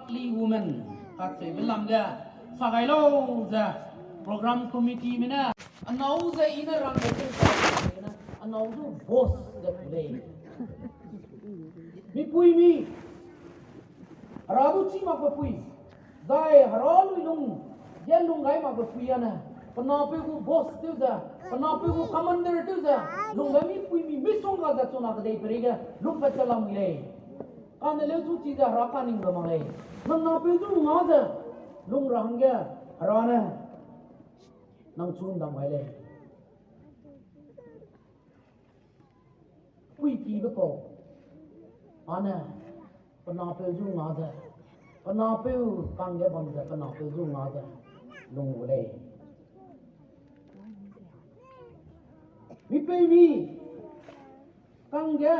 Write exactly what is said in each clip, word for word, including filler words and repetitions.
Women kacheube lam ge sa gai lau ze program committeeme ne anâu ze i ne rang gai tew sa, anâu zu boss ze pu lei. Mipuimi, Hera du chî makbe pui, zai Hera lui lung ge lung gai makbe pui ane, pe napeu gu boss tew ze, pe napeu gu commander tew ze, lungbe mipuimi misongga ze chuna kedei pereige lungpat ze lamui lei. Kane leu zu chize Hera kaningbe mak lei. Nang napeu zu nga ze lung ra hangge Hera ne nang chu ’ndam gai lei. Puikibe kau, ane, pe napeu zu nga ze, pe napeu kangge bam ze, pe napeu zu nga ze lung gu lei. Mipeumi kangge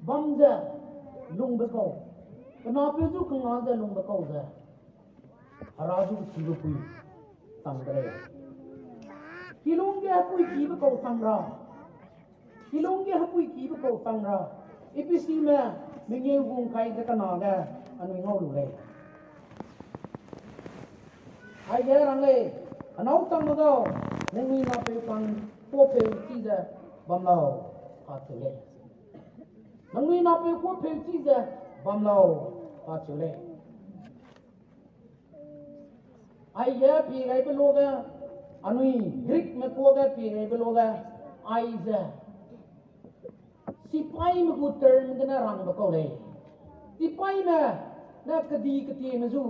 bam ze lungbe kau, pe napeu zu kanga ze lungbe kau ze, Hera zu kechibe pui chang de lei. Kilûng ge hepuikibe kau chang ra, kilûng ge hepuikibe kau chang ra, Ephesime mengeu gu ’ngkai ze kena ge anui ngau lu lei. Aige rang lei, anâu changme gau, ningnui napeu kang kuâpeu chi ze bam lau, kacheu lei. Ningnui napeu kuâpeu chi ze bam lau, kacheu lei. Aige pie gaibe luage, anui Greekme kuage pie gaibe luage, aize sipaîme gu term gene rangbe kau lei. Sipaîme ne kedi ketieme zu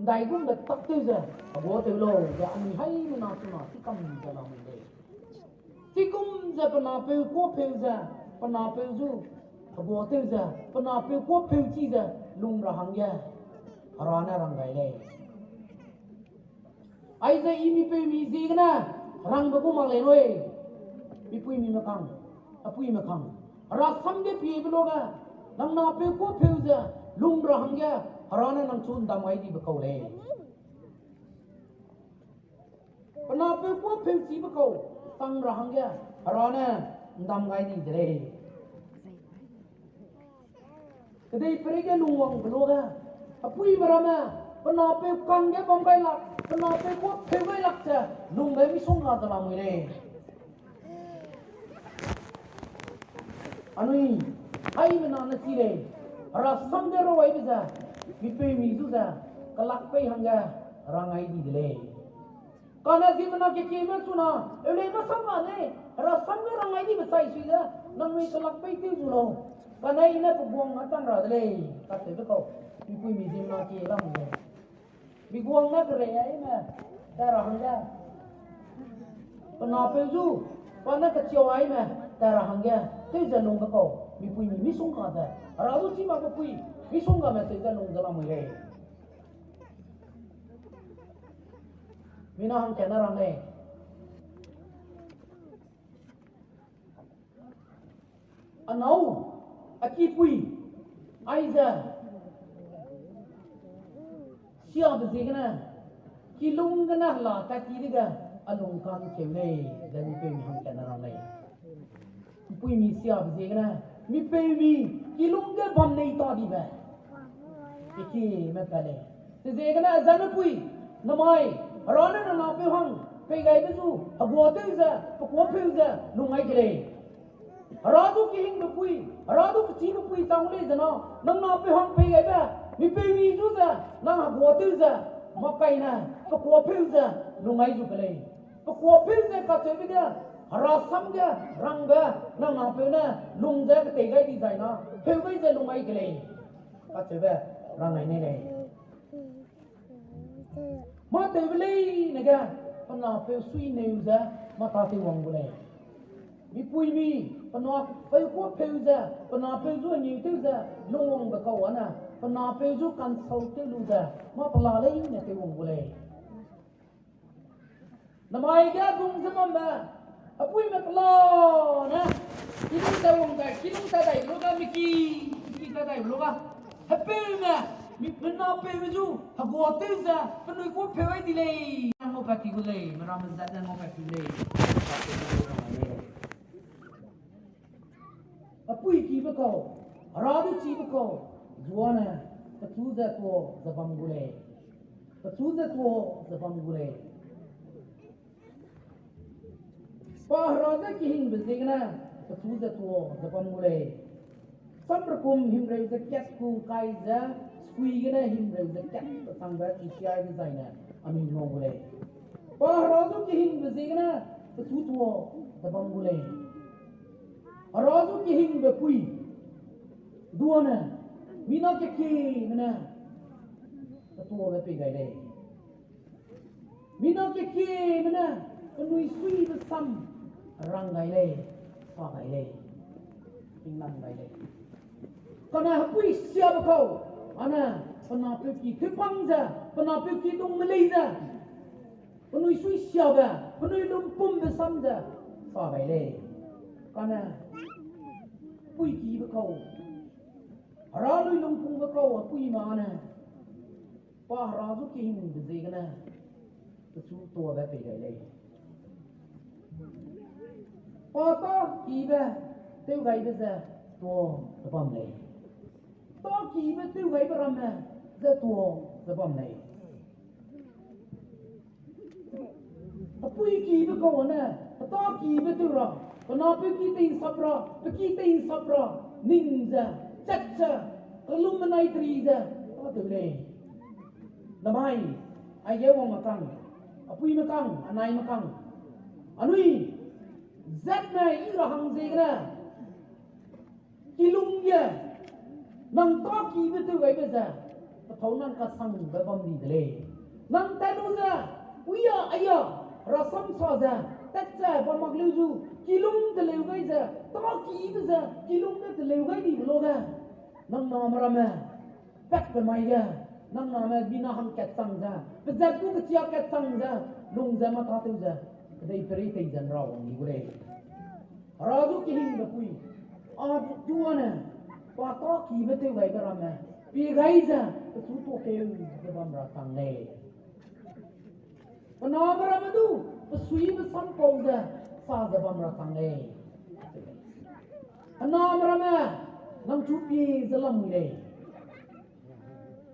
’ndaigumbe tak tew ze, heguâtew lau ze anui haimena chuna chikam ze lamui lei. Chigum ze pe napeu kuâpeu ze, pe napeu zu heguâtew ze, pe napeu kuâpeu chi ze lung ra hangge Hera ne rang gai lei. Aize i mipeumi ziegene rangbe gu mak lei nui, mipuimi mekang, apuime kang, Hera sam ge piebe luage, nang napeu kuâpeu ze lung ra hangge Hera ne nang chu ’ndam gai dibe kau lei. Pe napeu kuâpeu chibe kau chang ra hangge Hera ne ’ndam gai di de lei. Kedeipereige lungwangbe luage, apuime ramme, pe napeu kangge bam gai lak, pe napeu kuâpeu gai lak ze lungbe misongga ze lamui lei. Anui haimena ne chi lei, Hera sam ge rawaibe ze, mipeumi zu ze, kelak pei hangge rang gai di de lei. Kane ziemmena kekieme chuna, eu lei mâ sam ga lei, Hera sam ge rang gai dibe chai sui ze, nangnui kelak pei tew zu lau. Kane i ne pe guang ne chang ra de lei, kacheube kau, mipuimi ziemmena kie lam lei. Mi guang ne kerei aime, tat ra hangge, pe napeu zu, pa ne kechiau aime, tat ra hangge tew ze lungbe kau, mipuimi misongga ze, Hera du chî makbe pui, misonggame tew ze lung ze lamui lei. Mina hangkat ne rang lei. Anâu, a kipui, aize siabe ziegene, kilûng gene hela tat ti dege, a lung ka'nkeu lei, ze mipeumi hangkat ne rang lei. Mipuimi siabe ziegene, mipeumi kilûng ge bam nei ta dibe, kekieme pat lei. Chiziegene a zane pui, namai, Hera ne nang napeu hang pei gaibe zu heguâtew ze, pe kuâpeu ze lung gai ke lei. Hera du kehingbe pui, Hera du kechîbe pui chang lei zena, nang napeu hang pei gaibe mipeumi zu ze nang heguâtew ze, makaine, pe kuâpeu ze lung gai zu ke lei. Pe kuâpeu ze kacheube ge, Hera sam ge rangbe, nang napeu ne lung ze ketei gai di zai na, peu gai ze lung gai ke lei, kacheube rang gai nei lei. Mâ tewbe leine ge, pe napeu suineu ze mâ tâtew wang gu lei. Mipuimi, pe napeu kuâpeu ze, pe napeu zu hengeutew ze lungwangbe kau ane, pe napeu zu consult tew lu ze mâ pela leine tew wang gu lei. Namai ge dung ze bambe, hepuime pela ne, kilûng tat wang dai, kilûng tat dai lu ga, miki, miki tat dai lu ga, hepeume, mi, pe napeume zu heguâtew ze penui kuâpeu gai di lei, ngaupat ti gu lei, meramme zat ne ngaupat ti lei. Hepuikibe kau, Hera du chibe kau, zuane, pechu ze tuâ ze bam gu lei. Pechu ze tuâ ze bam gu lei. Pa Hera ze kehingbe ziegene, pechu ze tuâ ze bam gu lei. Samrekum himreu ze kat ku kai ze, sekui gene himreu ze kat pesangbe Isaiabe zaine, anui ngau gu lei. Pa Hera du kehingbe ziegene, pechu tuâ ze bam gu lei. Hera du kehingbe pui, duane, mina kekieme ne, petuâbe pei gai lei. Mina kekieme ne, penui suibe sam, rang gai lei, sa gai lei, tinglang gai lei. Kane hepui siabe kau, ane, pe napeu ki tewpang ze, pe napeu ki dung melei ze, penui sui siabe, penui lumpumbe sam ze, sa gai lei. Kane, pui kibe kau, Hera lui lumpumbe kau, hepui ma ne, pa Hera zu kehingbe ziegene, pechu tuâbe pei gai lei. Pa tâ kibe, tew gaibe ze tuâ ze bam lei. Tâ kibe tew gaibe ramme ze tuâ ze bam lei. Hepui kibe kau ane, petâ kibe tew ra, pe napeu ki tei'nsap ra, pe ki tei'nsap ra, ning ze, chat ze, kelum menai teri ze, tâtew lei. Namai, aige wangme kang, hepuime kang, anaime kang, anui, zatme i ra hang ziegene, kilung ge, nang tâ kibe tew gaibe ze, pethâu nang kasangbe bam di de lei. Nang tat lu ze, uia aia, rasam sa ze, tat ze bam mak leu zu, kilung teleu gai ze, tâ kibe ze, kilung ge teleu gai dibe luge, nang name ramme, pat pe mai ge, nang name mina hangkat chang ze, pezat gu kechia kat chang ze, lung ze mâ tâtew ze, kedei perei tei ze nra wang di gu lei. Hera du kehingbe pui, a duane, pa tâ kibe tew gaibe ramme, pie gai ze, pechu tuâkeu ze bam ra chang lei. Pe name ramme du, pe suibe sampau ze, sa ze bam ra chang lei. Pe name ramme, nang chu pie ze lamui lei.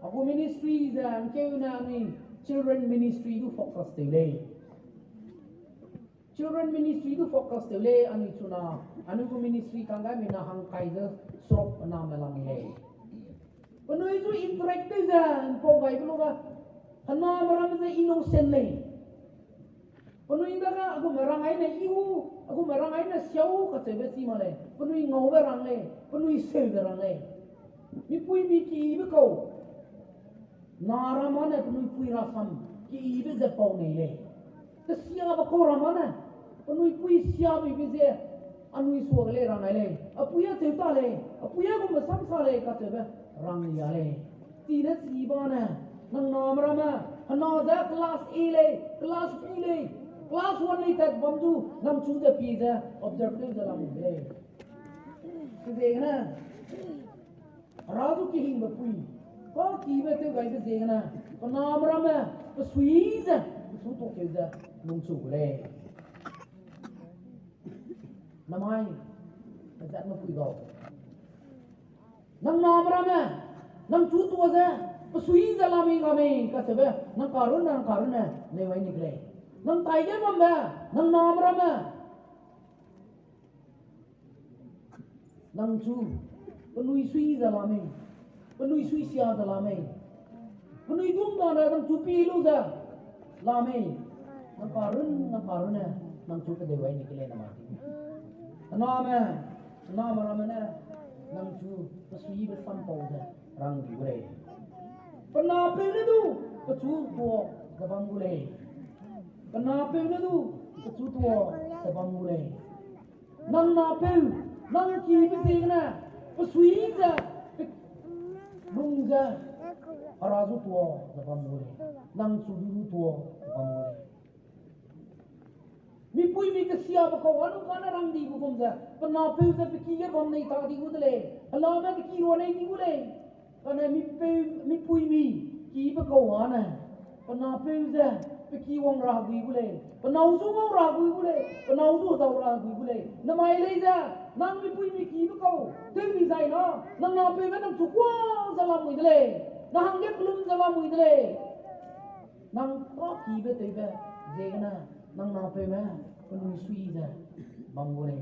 A gu ministry ze ngkeune anui children ministry du focus tew lei. Children ministry du focus tew lei anui chuna, anui gu ministry kangge mina hangkai ze seruk pe name lamui lei. Penui zu interact tew ze mpau gaibe luge, pe name ramme ze innocent lei. Penui dage a gume rang aine i u, a gume rang aine sia u kacheube chi mak lei. Penui ngaube rang lei, penui seube rang lei. Mipuimi kibe kau, na ramane penui pui rasam kibe ze pau nei lei. Kesiabe kau ramane, penui pui siabe be ze, anui suage lei rang ai lei. Apui a cheu ta lei, apui a gume sam sa lei kacheube rang lia lei. Chine chibane, nang name ramme, hena ze class A lei, class B lei, class one lei tat bam zu, nang chu ze pie ze, observe tew ze lam de lei. Chiziegene, Hera zu kehingbe pui, pa kibe tew gaibe ziegene, pe name ramme, pe sui ze, pe su tuâkeu ze, lungchu gu lei. Namai, pezatme pui gau. Nang name ramme, nang chu tuâ ze, pe sui ze la mei la mei kacheube, nang karunne, nang karunne, neu ai ni ke lei. Nang taige bambe, nang name ramme, nang chu, penui sui ze la mei, penui sui sia ze la mei, penui dung dane nang chu pie lu ze la mei, nang karun, nang karunne, nang chu kedeu ai ni ke lei namai. Name, name ramme ne, nang chu, pe suibe sampau ze, rang di gu lei. Pe napeu ne du, pe chu tuâ ze bam gu lei. Pe napeu ne du, pe chu tuâ ze bam gu lei. Nang napeu, nang kibe ziegene, pe sui ze, pe lung ze, Hera zu tuâ ze bam gu lei. Nang chu du du tuâ ze bam gu lei. Mipuimi kesiabe kau â lu kane rang dibe gum ze, pe napeu ze pe ki ge bam nei ta di gu de lei. Helame pe ki rua nei di gu lei. Kane mipeu, mipuimi kibe kau â ne, pe napeu ze, Pe ki wang ra gui gu lei, pe nâu zu ngau ra gui gu lei, pe nâu zu dau ra gui gu lei. Namai lei ze, nang mipui mi kibe kau, tew di zai na, nang napeume nang chu kuâ ze lamui de lei, nang hangge kelum ze lamui de lei. Nang pa kibe tewbe, ziegene, nang napeume, penui sui ze, bam gu lei.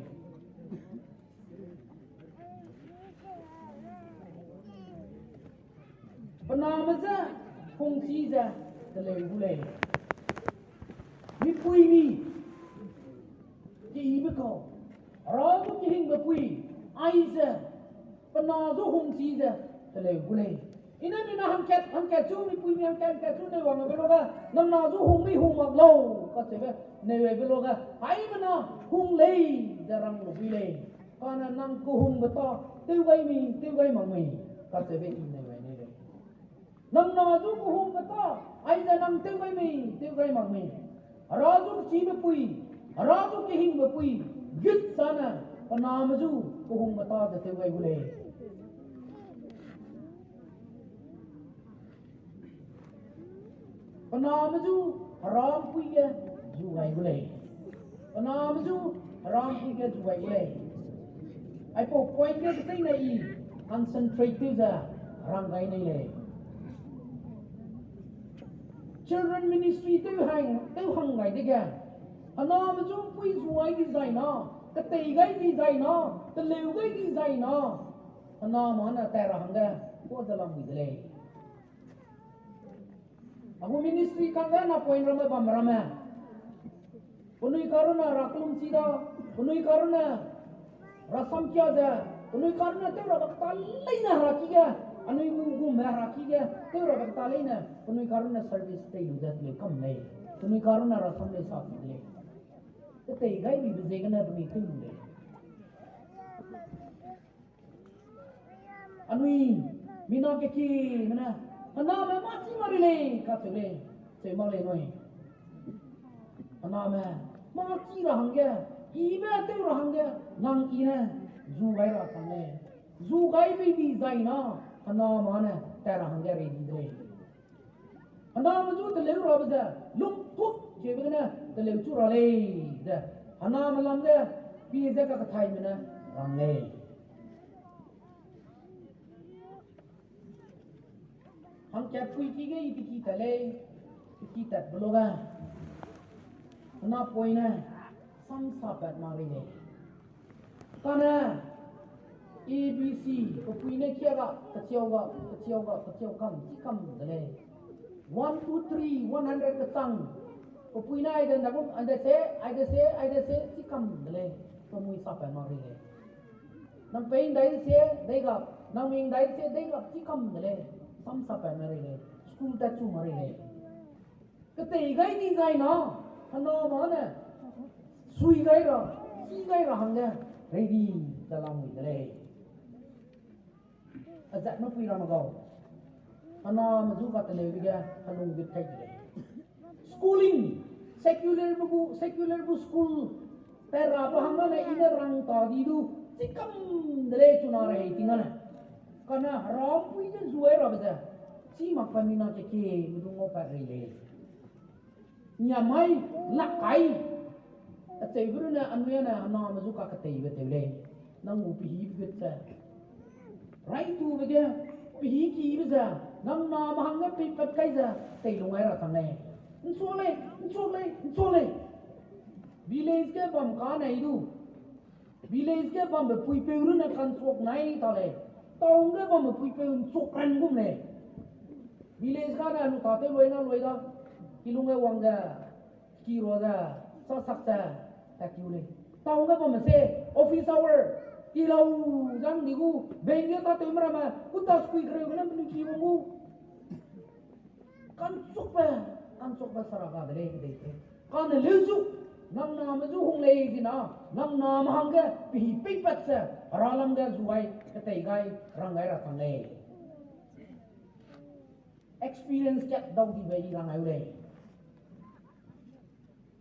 Pe name je hungchi ze teleu gu lei. Mipui mi, keyibe kau, Hera zu kehingbe pui, aize, pe na zu hungchi ze teleu gu lei. I ne mina hangkat, hangkat chu, mipui mi hangkat, hangkat chu neu wangbe luge, nang na zu hung mei hung mak lau, kacheube, neu aibe luge, haimena hung lei ze rang lu bui lei. Kane nang kehungbe ta, tew gai mei, tew gai mak mei, kacheube i neu ai nei lei. Nang na zu kehungbe ta, aize nang tew gai mei, tew gai mak mei. Hera zu kechibe pui, Hera zu kehingbe pui, gut sane, pe name zu kehungbe ta ze tew gai gu lei. Pe name zu Hera ’mpui ge zu gai gu lei. Pe name zu Hera ’mpui ge zu gai gu lei. Aipau point ge kecheîne i concentrate tew ze rang gai nei lei. Children ministry tew hang, tew hang gai dege, hename zu ’mpui zu gai di zai na, ketei gai di zai na, teleu gai di zai na, hename ne tat ra hangge, kuâ ze lamui de lei. A gu ministry kangge na point ramme bam ramme, penui karunne ra kelum chi da, penui karunne rasam kia ze, penui karunne tew rabe keta leine heraki ge, anui gu gume heraki ge tew rabe keta leine penui karunne service tei lu ze teleu kam lei, penui karunne rasam lei sa ti de lei. Ketei gai bibe ziegene penui tew lu lei. Anui, mina kekieme ne, hename mâ chi ma ri lei, kacheu lei, cheu mak lei nui. Hename, mâ chi ra hangge, ibe tew ra hangge, nang i ne, zu gai ra chang lei. Zu gai bei di zai na, hename ne, tat ra hangge rei di de lei. Hename zu teleu rabe ze, lungkuk kebe gene teleu chu ra lei ze, hename lam ge, pie ze kakethaime ne rang lei. Hangkat pui ki ge i peki tat lei, peki tatbe luge, hena poine, samsapat mak rei lei. Kane, A B C, pepui ne kia ga, kechiau ga, kechiau ga, kechiau kam, chi kam de lei. One, two, three, one hundred kechang. Pepui ne aide nda gum, aide se, aide se, aide se, chi kam de lei. Pemui sapat mak rei lei. Nang pei ndai se, dei gap, nang ming ndai se, dei gap, chi kam de lei. Samsapat mak rei lei. School tat chu mak rei lei. Ketei gai di zai na, hename ne, sui gai ra, chi gai ra hangge, rei di, ze lamui de lei. Azatme pui ramme gau. Hename zu kateleube ge, helung gut kai de lei. Schooling, secular be gu, secular gu school, tat rabe hangge ne i ne rang ta di du, chi kam de lei chuna rehei ting ane. Kane herampui ge zuai rabe ze, chi mak pa mina kekieme du ngaupat rei lei. Niamai, lak kai. Acheube runne anui ane hename zu kaketeibe tew lei. Nang gu pehîbe gut ze, raitube ge, pehî kibe ze, nang name hangge peipat kai ze, teilung gai ra chang lei. Nchuak lei, nchuak lei, nchuak lei. Village ge bam kanei du. Village ge bambe puipeu runne kanchuak nai ta lei. Town ge bambe puipeu nchuak ran gum lei. Village gane lu tatew luai na luai da. Kilung ge wang ze, ki rua ze, sasak ze, takiu lei. Town ge bamme se, office hour, kilau zang di gu, bank ge tatew meramme, kuta sukui kereu gene penui ki wang gu. Kanchuakbe, kanchuakbe sara ga de lei kedei te. Kane leu zu, nang name zu hung lei di na, nang name hangge pehî peipat ze, hera lam ge zu gai, ketei gai, rang gai ra chang lei. Experience kat dau dibe i rang ai u lei.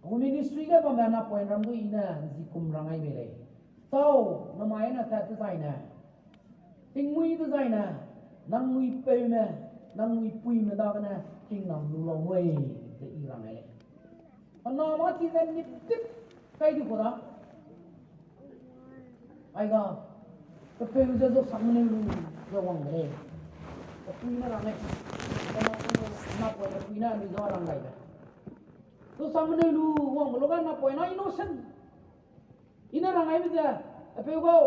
Gu ministry ge bamme na point ram du i ne nzi kum rang ai bei lei. Tau, namai ne tat dezaine, tingmui dezaine, nangnui peume, nangnui puime dagene kingdom lu lau mui, ze i rang ai lei. Hena ma chi ze nip tip kai di ku da. Aiga, pe peu ze zo sang ne lu ze wang de lei. Pe pui ne rang lei. Pe na, pe na, pe na pui ne lu ze rang lei be. Zo sang ne lu wang be lo ga na pui na innocent. I ne rang ai be ze, a peu gau,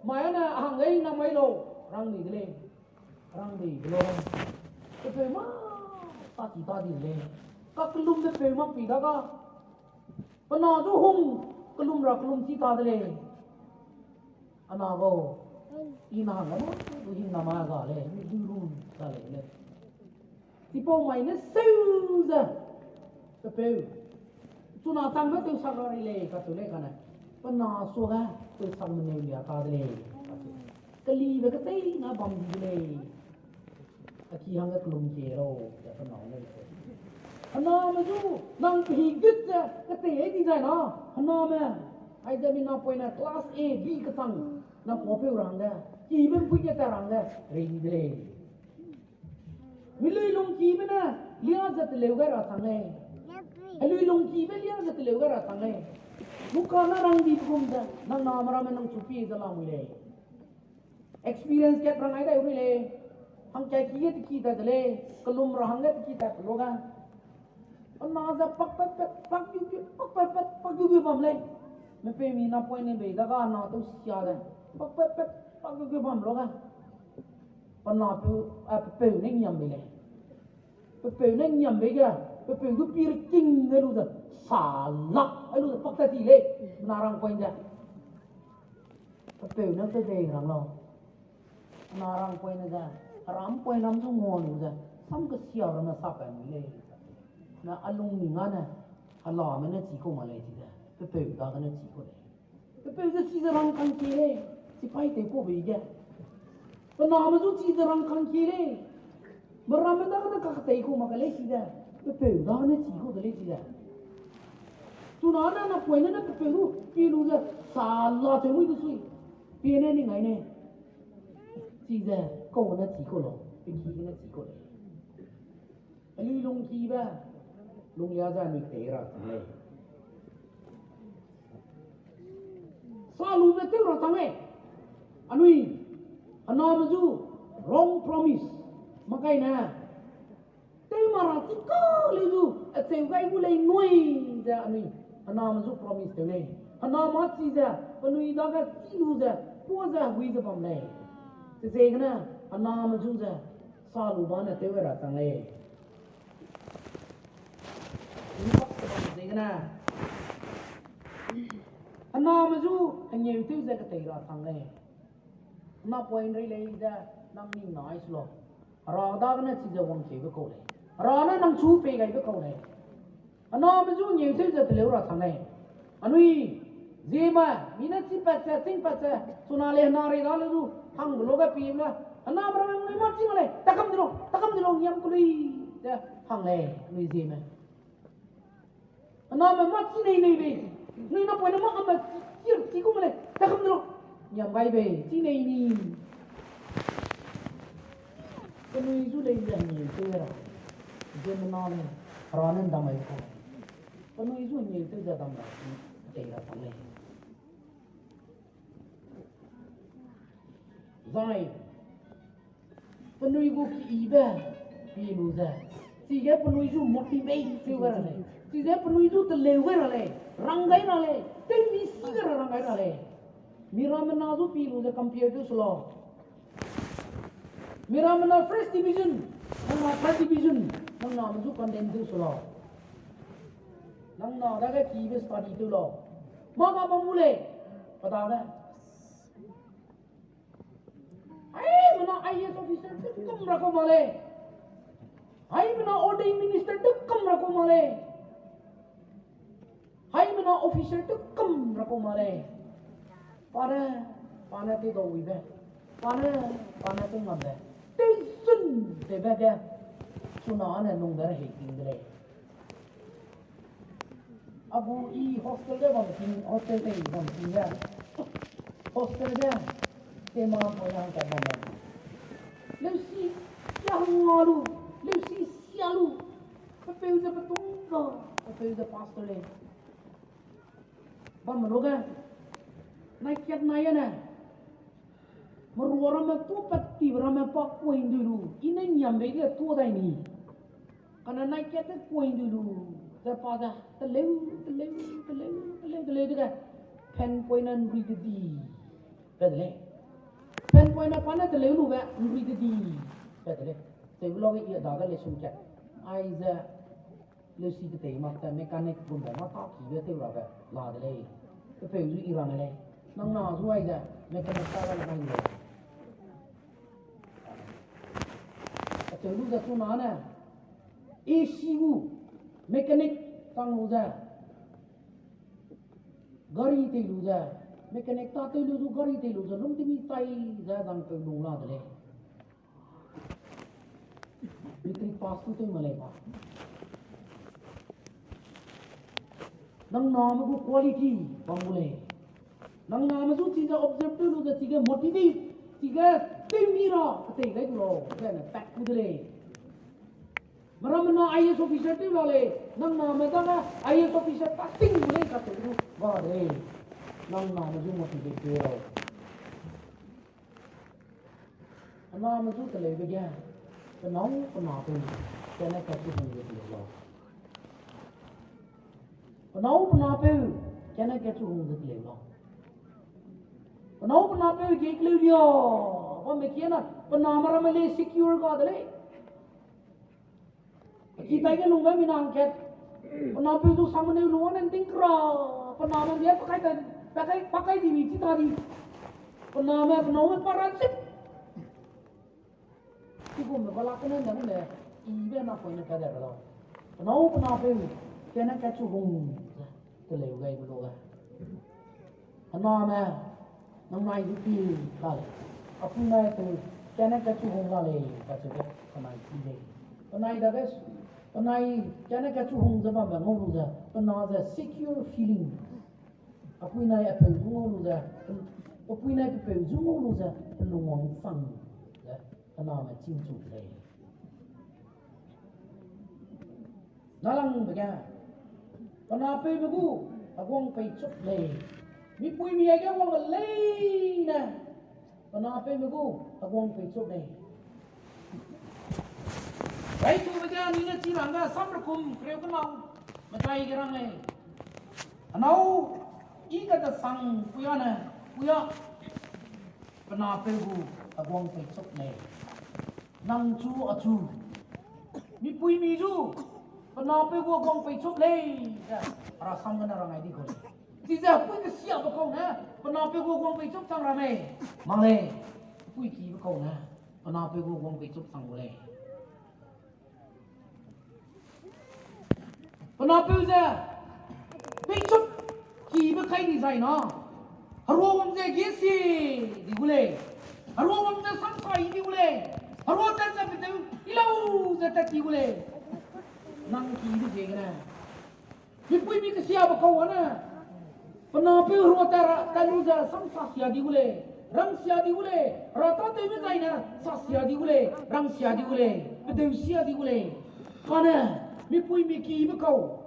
mai ane a hang lei na mai lau, rang di de lei. Rang di de lo. Pe peu ma, ta ti ta di de lei. Kakellum de peu ma pi da ga. Pe na zu hung, kellum ra kellum chi ta de lei. A na gau, i na hang le ma, du hing na ma ga lei, mi du ru ta lei lei. Chipau mai ne seu ze, pe peu. Chuna changbe tewsak ra ri lei, kacheu lei kane. Pe na suage, tewsak meneu lia ta de lei. Kelibe ketei na bam di de lei. A ki hangge kellum kie lau, ze pe na ne lei. Pe name zu, nang pehi gut ze, ketei ai di zai na, pe name. Aize mi napoine class A, B kechang, na kuapeu ra hangge, kibe mpui ge ta ra hangge, rei di de lei. Mi lui lungkibe ne, lia ze teleu gai ra chang lei. Helui lungkibe lia ze teleu gai ra chang lei. Luka ne rang dibe gum ze, nang name ramme nang chu pie ze lamui lei. Experience kat rang ai dai ru lei. Hangkai ki ge teki tat de lei. Kellum ra hangge teki tat pe luage. Pe na ze pakpatpat, pakgiugiu, pakpatpat, pakgiugiu bam lei. Mepeumi napoine bei daga na tewsia de. Pakpatpat, pakgiugiu bam luage. Pe na peu, a, pe peu ne ngiam bei lei. Pe peu ne ngiam bei ge, pe peu gu pi reking ai lu ze, salak ai lu ze, paktat ti lei, na rangpoine ze. Pe peu ne pe dei rang lau. Na rangpoine ze, heram poinam zu ngua lu ze, sam kesia ramme sapat mi lei. Na a lung mi nga ne, helame ne chi kau ma lei chi ze, pe peu dagene chi kau lei. Pe peu ze chi ze rangkang kie lei, chipaî tew kau bei ge. Pe name zu chi ze rangkang kie lei. Meramme dagene kaketei kau mak ke lei chi ze, pe peu dagene chi kau de lei chi ze. Chuna ne napoine ne pe peu du, pi lu ze, sala tew mui du sui. Pie ne ning ai ne. Chi ze, kau ne chi kau lau, pe ki ne chi kau lei. Anui lungkibe, lunglia ze anui tei ra chang lei. Salube tew ra chang lei. Anui, aname zu wrong promise. Makaine, tew ma ra chi ka lei zu, acheu gai gu lei nui ze anui, aname zu promise tew lei. Aname chi ze, penui dage chi lu ze, pua ze, hui ze bam lei. Chiziegene, aname zu ze, salu bane tew ra chang lei. Ziegene, aname zu, hengeu tew ze ketei ra chang lei. Napoine rei lei ze, nang ning nai su lau. Hera dagene chize wangkeube kau lei. Hera ne nang chu pei gaibe kau lei. Aname zu ngeu tew ze teleu ra chang lei. Anui, zieme, mi ne chipat ze, chîngpat ze, chuna lei hena rei da le du, hangbe luage pie le, aname ramme nui mâ chîng lei, takam di lau, takam di lau, ngiam ku lui, ze hang lei, anui zieme. Aname mâ chi nei nei bei, nui napoine mâ ame chi, chi, chi kum lei, takam di lau, ngiam gai bei, chi nei ni. Penui zu lei ze hengeu tew ra, ziemmena lei, Hera ne ndam mai kau. Penui zu hengeu tew ze dam ra, tei ra chang lei. Zai, penui gu kibe, pi lu ze. Chige penui zu motivate tew gai ra lei. Chige penui zu teleu gai ra lei. Rang gai ra lei. Tewmi si gai ra rang gai ra lei. Mirammena zu pi lu ze compare tew su lau. Mirammena first division, nang na third division, nang name zu condemn tew su lau. Nang na dage kibe study tew lau. Mâ ga bam gu lei, pe dage. Haimena I A S officer tew kam ra kau mak lei. Haimena ordained minister tew kam ra kau mak lei. Haimena officer tew kam ra kau mak lei. Pa ne, pa ne tew dau wibe. Pa ne, pa ne tew ngambe. Tew zun tewbe ge. Chuna ne nung de rehei ting de lei. A gu i hostel ge bam ting, hostel tei bam ting ge. Hostel ge, tema poina hangkat bam lei. Leusi, ya hangna lu, leusi sia lu. Pe Peu ze petung ga, peu ze pastor lei. Bam me luge, nai kat nai ane. Merua ramme tuâ pat tibe ramme pa kuai ndui lu, i ne ngiambe ge tuâ dai ni. Kane nai kat te kuai ndui lu, ze pa ze, teleu, teleu, teleu, teleu, teleu dege. Fan poine nrui de di. Pe de lei. Fan poine pa ne teleu lube nrui de di. Pe de lei. Tewbe lage i a dage lei sum kat. Aize, leusi ketei mak te mechanic gumbe mâ ta kibe tew rabe la de lei. Pe peu zu i rang lei. Nang na zu aize, mechanic ta ga le nang lei. Acheu lu ze chuna ne, A C gu mechanic chang lu ze, gari tei lu ze, mechanic ta tei lu zu gari tei lu ze, lung temi chai ze zang peu lung la de lei. Matric pass tu tew ma lei ba. Nang name gu quality bam gu lei. Nang name zu chige observe tew lu ze chige motivate, chige tew mi ra ketei gai gu lau, zene pat gu de lei. Meramme na I A S officer tew la lei, nang name dage I A S officer pa ting gu lei kacheu du ba de lei. Nang name zu motivate tew lau. Pename zu teleube ge, penâu penapeu, kane kachu hung ze teleu lau. Penâu penapeu, kane kachu hung ze teleu lau. Penâu penapeu ge keleu lia, bamme kiana, pename ramme lei secure ga de lei. Ki tai ge lungbe mina hangkat. Penapeu zu sangmeneu lung ane nting kra. Pename ndia pakai ta, pakai, pakai di mi chi ta di. Pename, penâu me pa ra chip. Chigumbe bala kene nang le, ibe napoine pa de ra lau. Penâu penapeu, kane kachu hung ze teleu gai be lu ge. Pename, nang nai du pi la lei. Apui nai peu, kane kachu hung la lei, kacheube penai pi lei. Penai dage, penai kane kachu hung ze bambe ngau lu ze, pena ze secure feeling. Apui nai apeu zu ngau lu ze, apui nai pepeu zu ngau lu ze, pelungwang chang ze, pename chîngchu lei. Nalangbe ge, penapeume gu heguang peichup lei. Mipuimi aige wang leine, penapeume gu heguang peichup lei. Raitube ge anui ne chi rangge Samrekum kereu kenau medai ge rang lei. Anâu, i kadesang puiane, puia, penapeu gu heguang peichup lei. Nang chu achu, mipuimi zu, penapeu gu heguang peichup lei, ze, herasam gene rang ai di kau lei. Chize pui kesiabe kau ne, penapeu gu heguang peichup chang ra mei, mak lei, pui kibe kau ne, penapeu gu heguang peichup chang gu lei. Penapeu ze, peichup kibe kai di zai na, heruawang ze giesie di gu lei, heruawang ze samsa i di gu lei, herua tat ze pedeu i lau ze tat di gu lei. Nang kibe ziegene, mipuimi kesiabe kau ane, penapeu herua tat ra, tat lu ze samsa sia di gu lei, rangsia di gu lei, hera tâtewme zai ne sasia di gu lei, rangsia di gu lei, pedeu sia di gu lei. Kane, mipuimi kibe kau,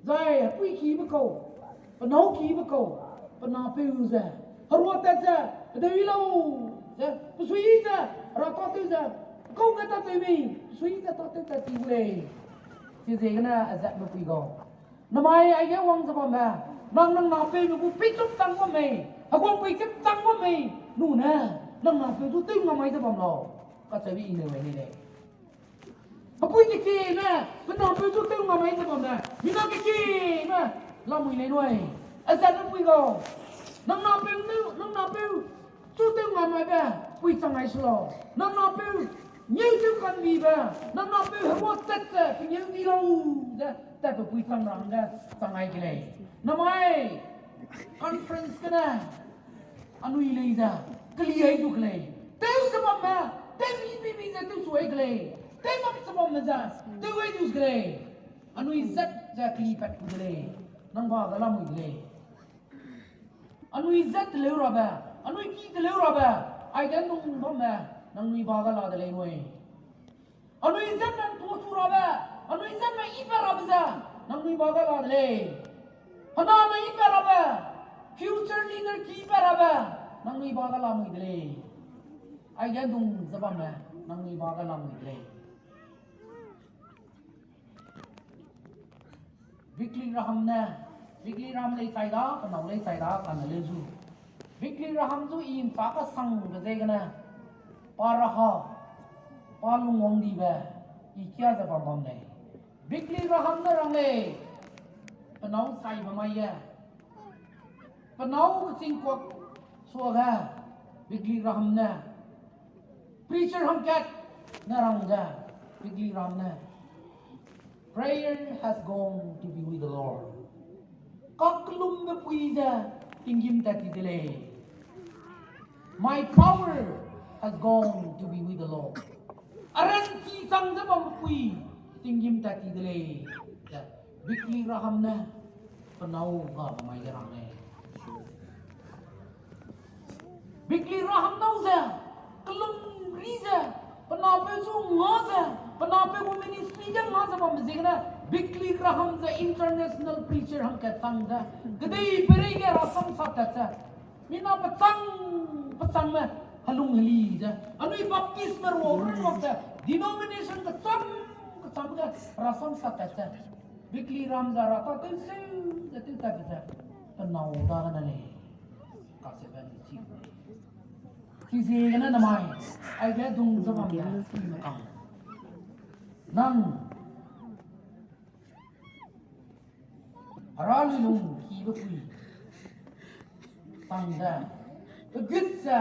zai pui kibe kau, penâu kibe kau, penapeu ze, herua tat ze, pedeu i lau ze, pesui ze, hera tâtew ze, kau ge tâtew mei, pesui ze tâtew tat di gu lei. Chiziegene azatme pui gau, namai aige wang ze bamme, nang nang napeume gu peichup chang bam mei, heguang peichup chang bam mei, nune, nang napeu du tew ngamai ze bam lau, kacheube i neu ai ni lei. Hepui kekieme, pe napeu du tew ngamai ze bamme, mina kekieme, lamui lei nui. Azatme pui gau, nang napeu, nang napeu, chu tew ngamaibe, pui chang ai se lau. Nang napeu, ngeu tew kandibe, nang napeu herua tat ze, pengeu di lau, ze, tatbe pui chang ra hangge, chang ai ke lei. Namai, conference gene, anui lei ze, keli ai du ke lei. Tew ze bamme, tew mi mi mi ze tew chu ai ke lei. Tew bam ze bamme ze, tew ai du ke lei. Anui zat ze keli pat ku de lei. Nang ba ge lamui de lei. Anui zat teleu rabe, anui ki teleu rabe, aige nung bamme, nangnui ba ga la de lei nui. Anui zemme ’ntuchu rabe, anui zemme ipat rabe ze, nangnui ba ge la de lei. Hename ipat rabe, future leader ki ipat rabe, nangnui ba ge lamui de lei. Aige dung ze bamme, nangnui ba ge lamui de lei. Billy Graham ne, Billy Graham lei chai da, penâu lei chai da, kane lei zu. Billy Graham zu i ’nchâ kasangbe ziegene, pa raha, pa lungwangdibe, i kia ze bam bam lei. Billy Graham ne rang lei, penâu chaibe mai ge, penâu kechîngkuak suage, Billy Graham ne, preacher hangkat ne rang ze, Billy Graham ne, Prayer has gone to be with the Lord. Kakellumbe pui ze tinggîm tat ti de lei. My power has gone to be with the Lord. A ranchi chang ze bambe pui tinggîm tat ti de lei. Billy Graham ne penâu gabe mai ge rang lei. Billy Graham nâu ze, kellum ri ze, pe napeu zu nga ze, pe napeu gu ministry ge nga ze bambe ziegene, Billy Graham ze international preacher hangkat chang ze, kedei pereige rasam sak tat ze, mina pechâng, pechângme, helung heli ze, anui Baptistme ruau run mak ze, denomination kecham, kecham ge rasam sak tat ze, Billy Graham ze ra ta tew seu ze tew tat ze, penâu dagene lei. Kacheube ni chi gu lei. Chiziegene namai, aige dung ze bam ge, i me kang. Nang, hera luilung kibe pui, chang ze, pegut ze,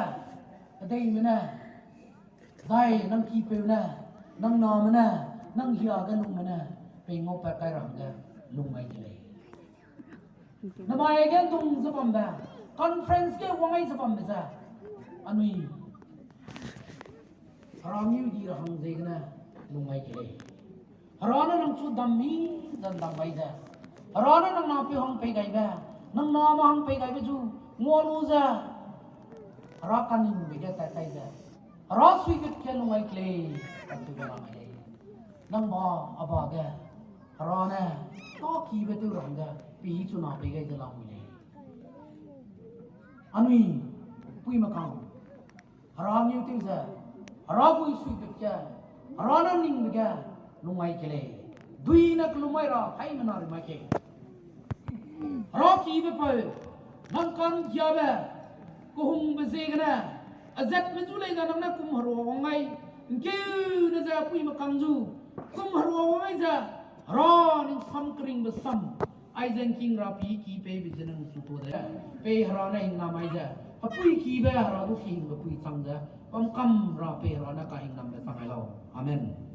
kedeime ne, zai nang kipeu ne, nang name ne, nang hia ge lungme ne, pei ngaupat kai ra hangge lung gai de lei. Namai ge dung ze bambe, conference ge wang ai ze bambe ze, anui hera ngeu di ra hang ziegene lung gai ke lei. Hera ne nang chu dam mi ze ndam gai ze, hera ne nang napeu hang pei gaibe, nang name hang pei gaibe zu ngua lu ze, hera kaningbe ge tat kai ze, hera suigut ge lung gai ke lei, kacheube lamai lei. Nang ba, a ba ge, hera ne, tâ kibe tew ra hangge, pehî chuna pei gai ze lamui lei. Anui, puime kang, hera ngeu tew ze, hera gui suigut ge, hera ne ningbe ge, lung gai ke lei. Dui ne kellum mai ra, haimena ri mai ke. Hera kibe peu, nang ka'nggiabe, kehungbe ziegene, azatme zu lei ze nang ne kum herua wang gai, ’ngkeu ne ze puime kang zu, kum herua wang gai ze, hera ning sam keringbe sam, aize ’ngking ra pî ki peibe ze nang chu tu de, pei hera ne hingnam mai ze, hepui kibe hera du ki hingbe pui chang ze, bam kam ra pei hera ne kahingnambe chang gai lau. Amen.